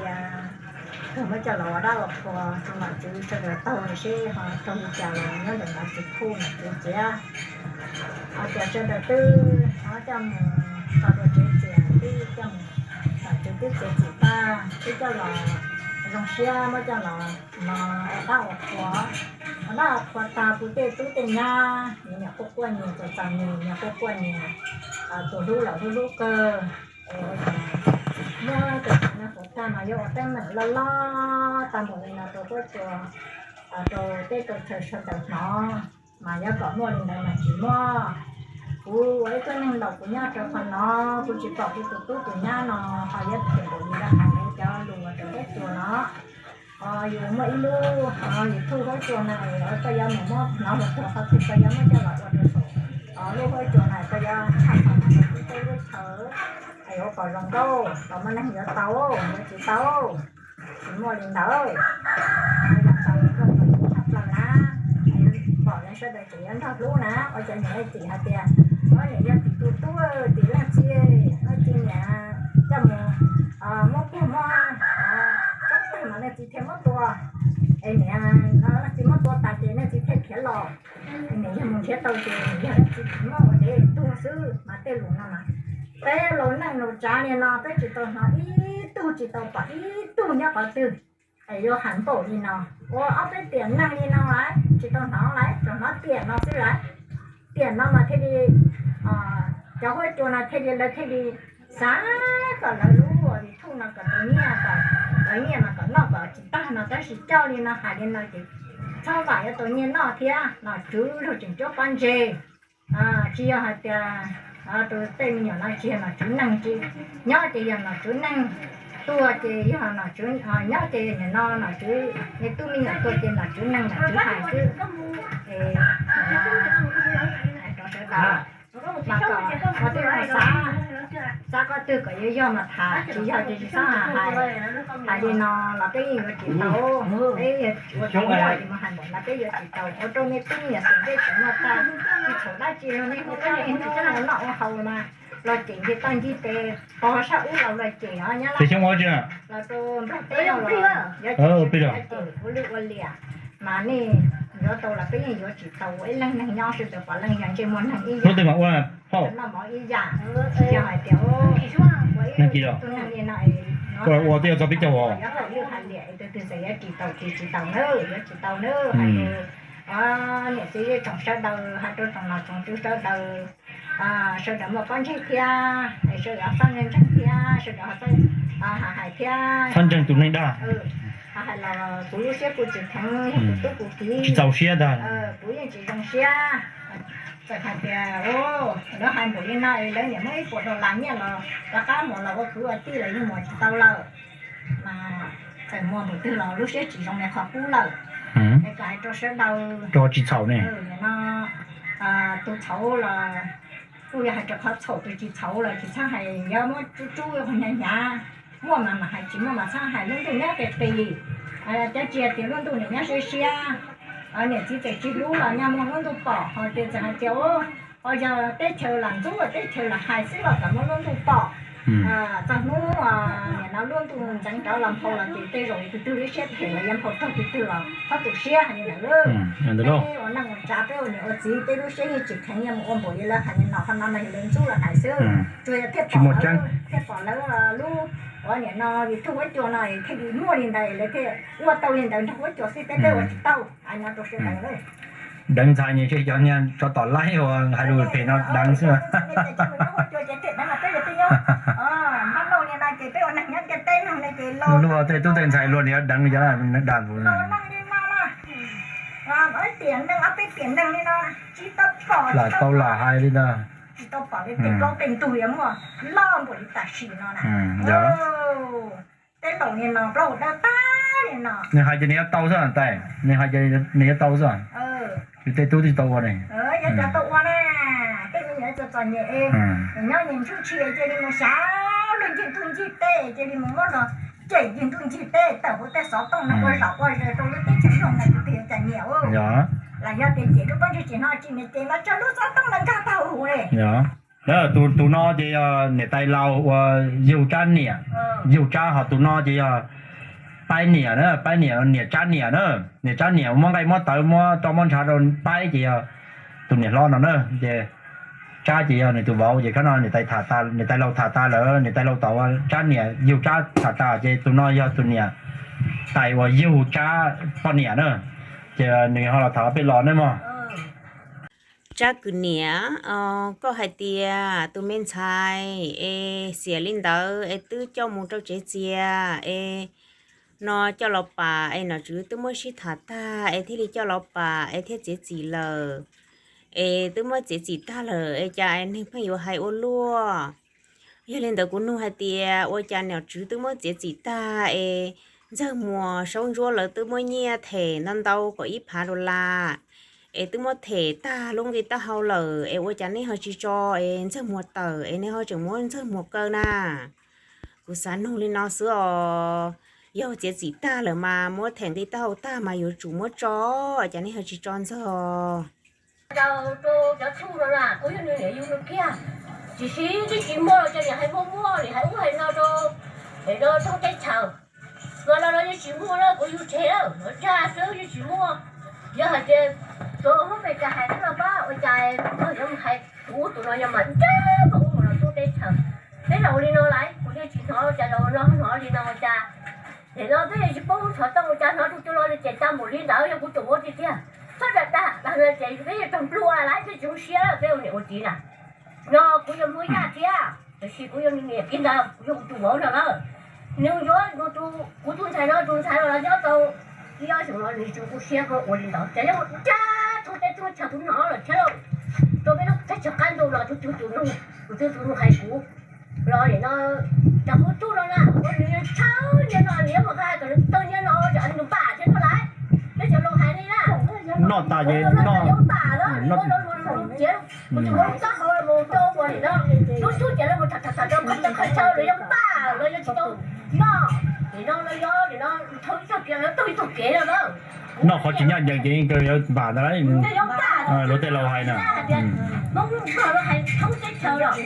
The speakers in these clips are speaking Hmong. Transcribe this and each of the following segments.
Tias kawg muab coj los ua dab ua qhua rau nom tswv sawv daws taug seb ho raug li cas los nyob ntawm nom tswv khuj nom tswv ciav. Ho tias sawv daws twb ho coj mus tso dua tsev txias, twb coj mus, nom tswv twb txiav txim tag, twb coj los zoo siab muab coj los no ua dab ua qhua. Ua dab ua qhua tag kuv tej tub tej nyab, nyias quaj quaj nyias, txom txom nyem nyias quaj quaj nyias, tus hlub los hlub hlub kawg. Muab tus txiv no hauv tag mas yuav ua teeb meem loj loj tag npaum li no rau huab cua, rau teb rau chaw sawv daws hnov, mas yuav kom muaj li ntawd mas tsis muaj. Kuv ua ib tug neeg laus kuv nyob rau qhov no, kuv tsis pom kuv tus tub tus nyab no ho yuav them npaum li lawv hais cov lus rau huab cua no. Yus muaj ib lub YouTube huab cua no, koj yuav mus muab hnov hluas nkauj qhov twg koj yuav muab coj los ua rau saum lub huab cua no, koj yuav tshaj tawm mus rau peb lub chaw, yuav kom zoo nkauj los muaj neeg yuav tau, yuav tsis tau, tsis muaj li ntawd. Yog tau koj kom tshaj plaws na, pom sawv daws tseem yuav nrog hlub na, ua cov niam txiv hais tias, ua niam yog tim tus tub tim leej txiv, leej txiv niam coj mus muab puag muab tsob tag mas leej txiv thiaj muab tua. Es niam no leej txiv muab tua tas ces leej txiv thiaj khiav los. Niam yog mus nrhiav tau ces niam yog leej txiv tsis muab ua dev tuag xwb mas tej lus no mas peb laus neej laus tsav li no peb tsis tau hnov ib tug, tsis tau pom ib tug nyob qhov twg es yuav hais npaum li no, ua ob peb tiam neeg li no lawm tsis tau hnov lawm, tsuas hnov tiam no xwb lawm. Tiam no mas thiaj li cov huab cua no thiaj li lawv thiaj li xav kom lawv lub YouTube no kom tau nyiaj, kom lawv nyiaj mas kom noj kom tsis tag no, tab sis coj li no hais li no ces txhob vam yuav tau nyiaj noj thiab, nom tswv luag tseem cuab pob ntseg. Tsis yog hais tias tus tej me nyuam no tsis yog nom tswv neeg, tsis nyob ces yog nom tswv neeg, tuag ces yog nom tswv, nyob ces nim no nom tswv, nws tub me nyuam tuag ces nom tswv neeg nom tswv hais xwb. Rau sawv daws mas kom ua tib zoo xav, xav qhov twg kom yuav yog mas tham, tsis yog ces tsis txhob hais. Hais li no los peb yeej yuav tsis tau, peb ua tau noj ces mus hais npaum no peb yuav tsis tau. Ua rau nej tub me nyuam xwm txheej tsis muaj tag, tsis txhaum dab tsi rau nej hnub qub nej hnub noj ua haus mas los cem ncig toj ncig tes pog sab ub los los cem os nyab laj, los rau nplog teb no los yuav cem ua lwj ua liam. Mas nej yuav tau los peb yeej yuav tsis tau, ua ib leeg neeg nyob sawv daws pom leej yog ntsej muag neeg ib yam, noj mov ib yam. Tsis yog hais tias ua ib tug neeg li no es ua tej txog peb caug os, yuav hais lwj hais liam es tus twg txawm yuav tsis tau ces tsis tau nawb, yuav tsis tau nawb. Hais tias niam txiv zej tsoom sawv daws, hais rau tsoom nom tsoom tswv sawv daws, sawv daws muaj pob ntseg thiab, sawv daws txhob ntseeg thiab, sawv daws txhob hais thiab, txhob ntseeg tus neeg dag. Hais los kuv lub siab kuv tsis kheev, yog kuv tub kuv kiv tsis txaus siab ntag, kuv yeej tsis zoo siab. Txawm hais tias lawv hais npaum li no es lawv niam muab ib puas dollar nyiaj los rov qab mus los ua kwv ua tij los yeej muas tsis tau lawm. Mas txawm muas npaum twg los lub siab tsis zoo li qhov qub lawm. Es kom hais rau sawv daws, tsis txhaum ne, no tus txhaum los kuj yog hais rau qhov txhaum, tus tsis txhaum los tsis txhob hais, yuav muab rub rub hnyav hnyav, muaj mas mam hais, tsis muaj mas txhob hais, lub ntuj nyob qis qis. Cov tsis hais tias lub ntuj niam nyob siab siab, niam txiv txawm tsis hlub los nyaj muag lub ntuj pom, ho tias txawm hais tias o, yog teb chaws lam ntxub, teb chaws lam hais xwb los kom muab lub ntuj pom. Txog hnub nim no lub ntuj ntxeev rov los nphau los ces tej zaum tus twg lub siab phem los yuav nphau raug tus twg los txhob tu siab hais li ntawd. Peb ua neej ua tsav, peb ua niam ua txiv, peb lub siab yeej tsis kheev yuav mus ua npaum li lawv hais li no, qhov no mas yog lawv ntxub lawv hais xwb. Tsuas yog thiaj pom lawv, thiaj pom lawv lub, ua nim no YouTube huab cua no thiaj li muaj li ntawd, lawv thiaj ua tau li ntawd nrog huab cua xwb, peb peb ua tsis tau. Hais no rau sawv daws. Deev ntxhais nyias ntshe cov niag tsov tom laib uas hais lus phem no deev xwb. Luag tej tub tej ntxhais luag niag deev cov dag npaum. Lam tau lam hais li ntawd. Tsis tau pom li tej plaub tej ntug yuav muaj loj npaum li tam sim no na. Tej laus li no plaub hau dawb tag li no. Nws hais ces nws yuav tau xwb tais, nws hais ces nws yuav tau xwb. Yus tej tub twb tsis tau ua ne. Yuav cov tau ua na, tej me nyuam txom txom nyem, nyob nyias ntsuj tshis cia li mus xyav luag ncig ntuj ncig teb, cia li mus muab luag cem ncig ntuj ncig teb tawm hauv tej xov tooj no ua zaum ua zaws rau lub teb chaws Nplog no tus twg yuav cov nyiam. Los yog tias cem lub pob ntseg tsis hnov tsis niam ces mas tsawg lub xov tooj no nkag tag huv li. Tus no ces yog niam tais laus uas yug Tsab niam, yug Tsab, ho tus no ces yog Paib niam na, Paib niam, niam Tsab niam na, niam Tsab niam uas muab nqaij muab tawv muab roj muab ntsha rau Paib ces yog tus niam hlob no na. Ces Tsab ces yog nws tus vauv, ces khab no niam tais laus tham tas lawm, niam tais laus tau ua Tsab niam yug Tsab tham tas ces tus no yog tus niam tais uas yug Tsab poj niam na. Ces nws ho los tham peb los ne mog. Tsab kwv niam, koj hais tias tus me ntxhais es xiam li ntawd es twb coj mus rau tsev txias es no coj los pam es nom tswv twb muab sib tham tag es thiaj li coj los pam es thiaj txiav txim lawm, es twb muab txiav txim tag lawm es cas neeg pheej yuav hais ua luaj. Yog li ntawd kuv nug hais tias ua cas nom tswv twb muab txiav txim tag es Ntxawg Muas Saub Ntsuab lawv twb muab nyiaj them ntau ntau kom ib phav dollar es twb muab them tag lub nqi taub hau lawm es ua cas nej ho tsis tso es Ntxawg Muas tawm es nej ho tseem muab Ntxawg Muas kaw na? Kuv xav nug li no xwb os. Yog txiav txim tag lawm mas muab them nqi taub hau tag mas yuav tsum muab tso, cas nej ho tsis tso Ntxawg? Rau cov txhuj no na kuv yog nws niam yug nws kiag, tiam sis twb tsis muaj los cov niam hais muaj muaj li hais ub hais no rau, es rau thoob teb chaws. Mas los no yeej tsis muaj na, kuv yug tseg lawm los dag xwb yeej tsis muaj. Yog hais tias txog hnub pes kas hais xwb los pab ua cas yuav mus hais tus ub tus no, yog mas dag tus ub tus no thoob teb chaws. Peb los ua li no lawm kuv yeej tsis hnov cas los no hnov li no ua cas. Nim no peb yeej tsis paub xov tooj ua cas hnov tus twg los ces tag npaum li ntawd, yog kuv tus vauv tiag tiag txhob dag dag ces peb yuav raug nplua lawm, peb tsis zoo siab lawm peb ua niam ua txiv na. No kuv yog Hmoob Yaj thiab, tiam sis kuv yog nws niam kiag ntawd, kuv yog kuv tus vauv no lawm. Nws yuav kuv tus ntxhais no, tus ntxhais no los nyob tau ib ob xyoos no nws tsis tu siab ho ua li ntawd ces yog dag thoob teb thoob chaw kuv hnov lawm thiab lauj. Rau peb lub teb chaws qab ntuj no tus twg tus nug, tus twg tus nug hais kuv los nim no cov Hmoob Tub no na, ua nws tshawb nyiaj no, nws yuav mus hais kom nws tawg nyiaj no, nws npam thiab no lawm. Peb cov laus hais li na, noj tas ces noj, yuav npam na, ua lus tiav, kuv tsis muaj lub taub hau los mus rau uas nim no lub tub ces lawv mus tham tham tham rau qhov chaw los yuav npam los yuav tsis tau noj. Nim no los yog nim no thauj ib txoj kev los yuav taug ib txoj kev no na. Noj qhov tsis ncaj ncees ces yeej kawg yuav npam ntag lauj. Luag tej laus hais na, Hmoob Nplog lawv hais thoob teb chaws los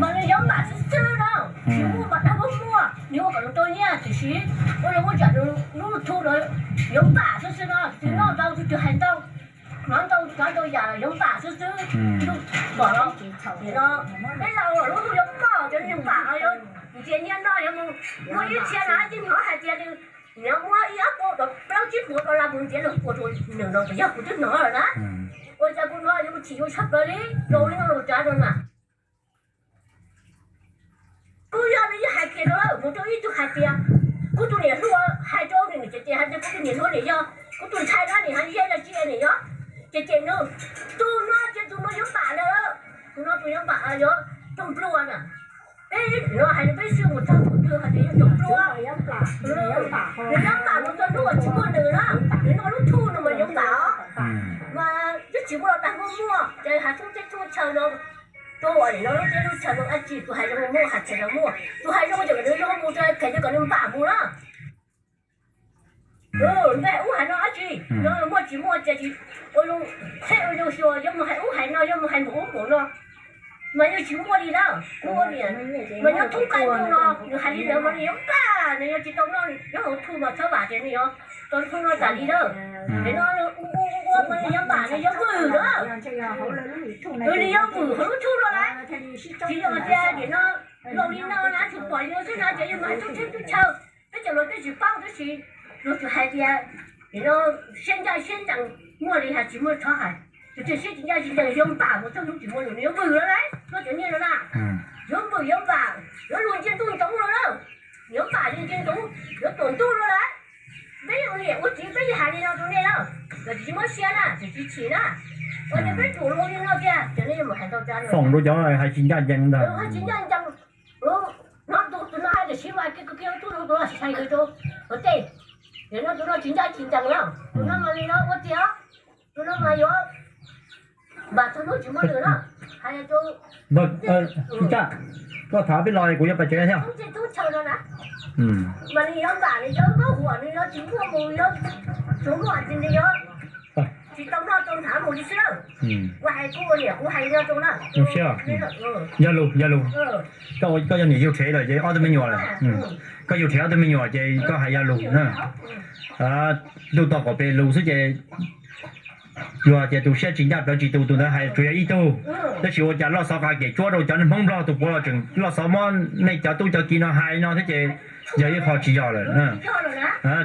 mas nws yuav npam xwb xwb no. Tsis muaj mas dag muaj muaj, nws ua kom nws tau nyiaj tiam sis ua li muaj tsam nws lub YouTube no yuav npam xwb xwb no, tus twg noj ntau tus twg hais ntau, hnov ntau txhov ntau yam los yuav npam xwb xwb. Ntuj pom los, nim no peb laus lawm lub ntuj yuav pom cov neeg npam no yuav ntxias nyiaj no yuav mus muaj ib txhia na, yeej hnov hais tias nws muab ib ob puas plaub tsib puas dollar mus ntxias luag ua rau nws no, yog kuv twb hnov lawm na. Ua cas kuv hnov yuav mus chim yuav tshaj plaws li, laus li no los tsav no na. Kuv yog nws yeej hais kiag rau lawm mus rau ib tug hais tias kuv tus niam hluas hais rau nws, nws tseem tias hais tias kuv tus niam hluas nim yog kuv tus ntxhais na, nim hais yog ib yam li nim yog, ces ces nws, tus no ces tus no yuav npam lawm, tus no tus yuav npam yuav raug nplua na. Peb no hais rau peb sib mus txog tus twg hais tias yuav raug nplua, nws yuav npam mus txog hnub uas tsis muaj nws na, nws noj lub thuj no mas yuav npam os. Mas twb tsis muaj los dag muaj muaj ces hais thoob teb thoob chaw no rau uas nim no lub teb lub chaw no dab tsi, tus hais zoo muaj hais tsis zoo muaj, tus hais zoo ces kom nws zoo mus, tus hais phem ces kom nws npam mus na. Npaj ub hais no dab tsi, no muaj tsis muaj ces tsis ua zoo, txheb ua zoo xyuas, yuav mus hais ub hais no, yuav mus hais npaum ub npaum no, mas yeej tsis muaj li na. Kuv ua niam mas nyob thoob qab ntuj no nws hais li ntawd mas nws yuav npam, nws yuav tsis tau noj, nyob hauv thuj mas txhob vam tias nws yuav tau thuj no tas li na. Nim no ua ua ua mas nws yuav npam, nws yuav vwm na. Nws yuav vwm hauv lub thuj no lawm. Tsis yog tias nim no laus li no na tsuas pom li no xwb no ces yuav mus hais thoob teb thoob chaw. Peb cov laus peb tsis paub tab sis luag tsuas hais tias nim no siab ncaj siab ncees, muaj li hais tsis muaj txhob hais. Tus twg siab tsis ncaj tsis ncees yuav npam mus txog hnub tsis muaj nws, nws yuav vwm lawm lauj, koj cov niag no na. Yuav vwm yuav npam, yuav luag ntsia ntuj ntsoov lawm lauj. Yuav npam luag ntsia ntsoov, yuav tuam ntuj lawm lauj. Peb ua niam ua txiv peb yeej hais li no rau nej lauj, kom tsis muab siab na, tsis tsis chim na. Ua cas peb tuam luag li no tiag, cov nej yuav mus hais tau tsa foom rau cov hais tsis ncaj ncees ntag. Hais tsis ncaj ncees, hnov tus no hais tias sib vag kiag kiag tus no tus no tsis hais rau ua tej, nim no tus no tsis ncaj tsis ncees na, tus no mas li no ua tiag, tus no mas yuav npam txog hnub tsis muaj nws na. Hais rau, Tsis tsa, koj tham peb los kuv yuav pais tsev thiab. Thoob chaw no na, mas nws yuav npam nws yuav nkaub huam nws yuav tsis muaj mus yuav tsuas muaj tsis nws yuav Tsis tau noj tau hnav mus li xwb. Mus siab, yog lus, yog lus. Koj, koj yog niam yug rhev lawm ces ob tug me nyuam lawm. Koj yug rhev ob tug me nyuam ces koj hais yog lus na. Ntuj tog qaum pes lus xwb ces yog tias tus siab tsis ncaj plawv tsis tu tus ntawd hais tsuas yog ib tug. Tab sis ua cas loj xov qas kem tsuab rau cov neeg Hmoob Nplog tus puav los tseem loj xov muab nej cov tub cov ki no hais no thiab ces yog ib qho tsis yog lawm.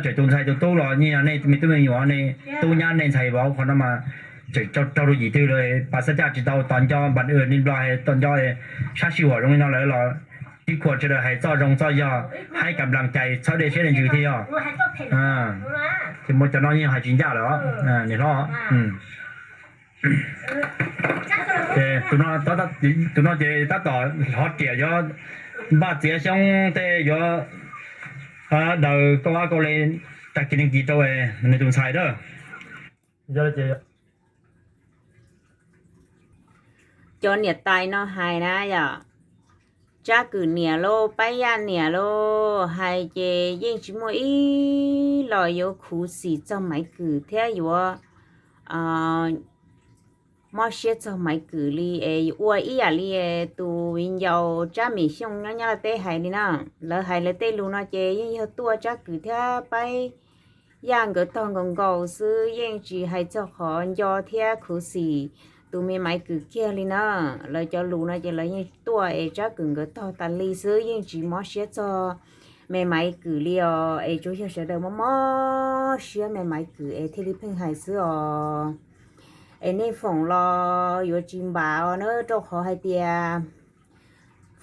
Tseem tus ntxhais tus tub los nej me tub me nyuam, nej tub nyab nej ntxhais vauv qhov no mas tseem raug rau yim twg lawm, pas xab caj tsis tau tos nco npas ni Nplog, tos nco sab sij huam zoo li no lawm los tib khuam sawv daws hais txoj zoo txoj yog, haib kam nplas cais txhawb dej siab dej ntsws thiab yog. Ces muaj cov no yeej hais tsis ncaj lawm os niam hlob. Ces tus no ces tab tom hov riam yuav npaj txiav xyoob tej yuav daws kauj vab kauj le tag kis neeg kis rau nws tus ntxhais a. Cov niam tais no hais na yom, Tsab Kwm niam los Paib Yaj niam los hais ces yeej tsis muaj ib los yuav khuv xim txog Maiv Kwm thiab yuav mob siab txog Maiv Kwm li es ua ib yam li tus viv ncaus Tsab Mim Xyooj nyob Nyab Laj teb hais li na. Lawv hais lawv tej lus no ces yeej yog tuaj Tsab Kwm thiab Paib Yaj nkawd tog nkaus nkaus xwb, yeej tsis hais txog qhov nco thiab khuv xim tus me Maiv Kwm kiag li na. Lawv cov lus no ces lawv yeej tuaj es Tsab Kwm nkawd tog tas li xwb, yeej tsis mob siab txog me Maiv Kwm li os. Es tsuas yog sawv daws mob mob siab me Maiv Kwm es thiaj li pheej hais xwb os. Es nej foom los yuav tsis npam os na, rau qhov hais tias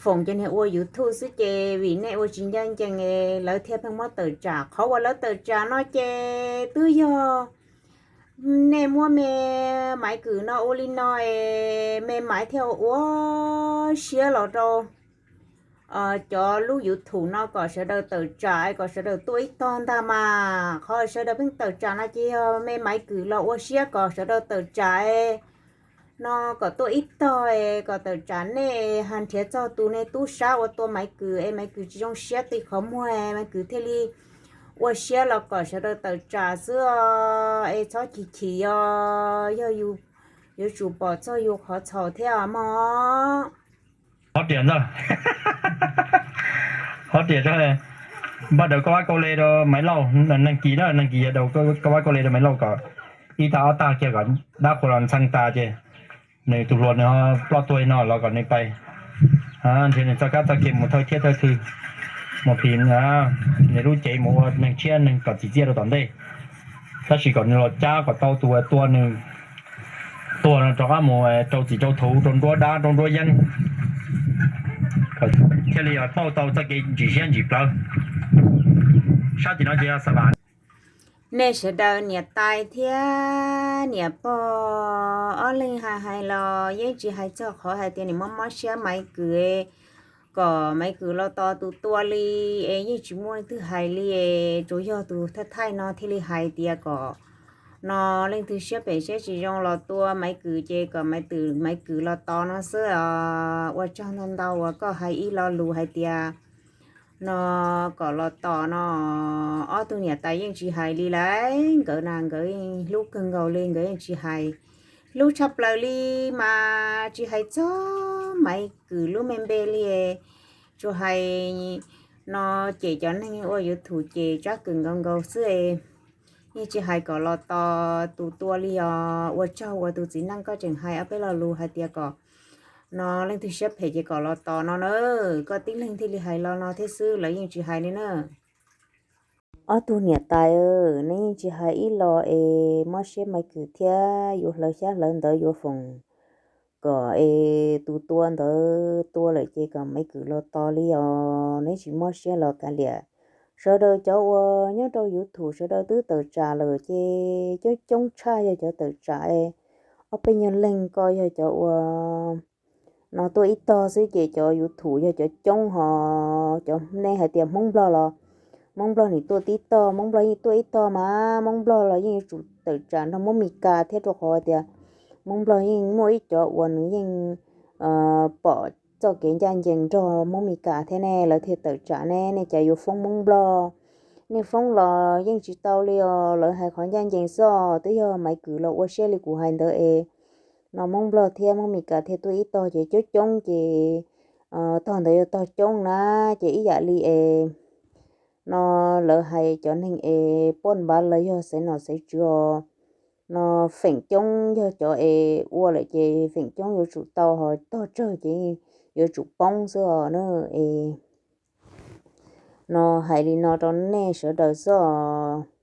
foom cov niag ua YouTube xwb ces vim nej ua tsis ncaj ncees es lawv thiaj pheej muab tawm tsam. Qhov uas lawv tawm tsam no ces twb yog nej muab me Maiv Kwm no ua li no es me Maiv thiaj ua siab los rau cov lub YouTube no kom sawv daws tawm tsam es kom sawv daws tuaj ib tog ntag mas. Qhov sawv daws pheej tawm tsam no ces yog me Maiv Kwm los ua siab kom sawv daws tawm tsam no kom tuaj ib tog es kom tawm tsam nej es nrhiav txog tus nej tub sab uas tua Maiv Kwm es Maiv Kwm tsis zoo siab ti qhov muag es Maiv Kwm thiaj li ua siab los kom sawv daws tawm tsam xwb os. Es txhob chim chim os, yog yuav tsum pom txog yus qhov txhaum thiab mog. Qhov riam ntag, qhov riam, npaj daws kauj vab kauj le rau Maiv Lauj, neeg kis na, neeg kis yog daws kauj vab kauj le rau Maiv Lauj kom ib tag ob tag kiag kom dab qhuas los ntxhee tas ces nws tus hluas nws ho ploj tuag no los kom nws pais nrhiav nws txoj kab txoj ke mus thawj thiab thawj thw, mus phim nws lub cev mus ua neeg tshiab neeg kom txim txiaj rau tom ntej. Tab sis kom nws los cab kom tau tus uas tua nws tuag no rov qab mus rau txim rau thuv rau nruab dab rau nruab yeeb, thiaj li pauj tau txoj kev ntsim siab ntsim plawv. Sab tim no ces yog Xav Vam. Nej sawv daws niam tais thiab niam pog ob leeg hais hais los yeej tsis hais txog qhov hais tias nws mob mob siab Maiv Kwm kom Maiv Kwm los tos tus tua li, es yeej tsis muaj leej twg hais li es tsuas yog tus thaij thaij no thiaj li hais tias kom no leej twg siab phem siab tsis zoo los tua Maiv Kwm ces kom Maiv Kwm, Maiv Kwm los tos no xwb os. Ua tsaug ntau ntau uas koj hais ib lo lus hais tias no kom los tos no. Ob tug niam tais yeej tsis hais li lauj, nkawd na nkawd yeej hlub kawg nkaus li, nkawd yeej tsis hais, hlub tshaj plaws li mas tsis hais txog Maiv Kwm lub me npe li. Tsuas hais no cem cov neeg ua YouTube ces Tsab Kwm nkaus nkaus xwb, yeej tsis hais kom los tos tus tua li os. Ua tsaug uas tus txiv neej koj tseem hais ob peb lo lus hais tias kom no leej twg siab phem ces kom los tos no na. Koj tib leeg thiaj li hais los no thiab xwb, lawv yeej tsis hais li na. Ob tug niam tais, neb yeej tsis hais ib los es mob siab Maiv Kwm thiab yuav hlawv xyab hlawv ntawv yuav foom kom es tus tua ntawd tua lawm ces kom Maiv Kwm los tos li os. Neb tsis mob siab los kav liam. Sawv daws cov uas nyob rau YouTube sawv daws twb tawm tsam lawm ces coob coob tshaj yog cov tawm tsam es ob peb nyuag leeg ko yog cov uas no tuaj ib tog xwb ces cov YouTube yog cov coob ho. Cov nej hais tias Hmoob Nplog los Hmoob Nplog nim tuaj tib tog, Hmoob Nplog yeej tuaj ib tog mas Hmoob Nplog los yeej yuav tsum tawm tsam nrog Hmoob Mes Kas thiab, rau qhov tias Hmoob Nplog yeej muaj ib cov uas nws yeej pom txoj kev ncaj ncees nrog Hmoob Mes Kas thiab ne, lawv thiaj tawm tsam ne. Nej cas yuav foob Hmoob Nplog, Niaj foob los yeej tsis tau li os, lawv hais qhov ncaj ncees xwb os, twb yog Maiv Kwm los ua siab li kuv hais ntawd es no Hmoob Nplog thiab Hmoob Meskas thiaj tuaj ib tog ces coob coob ces tog ntawd yuav tog coob na, ces ib yam li es no lawv hais cov neeg es poj npav los yog xeev nom xeev tswv os, no feem coob yog cov es ua lawm ces feem coob yuav tsum tau, ho tog tsawg ces yuav tsum poob xwb os na. Es no hais li no rau nej sawv daws xwb os.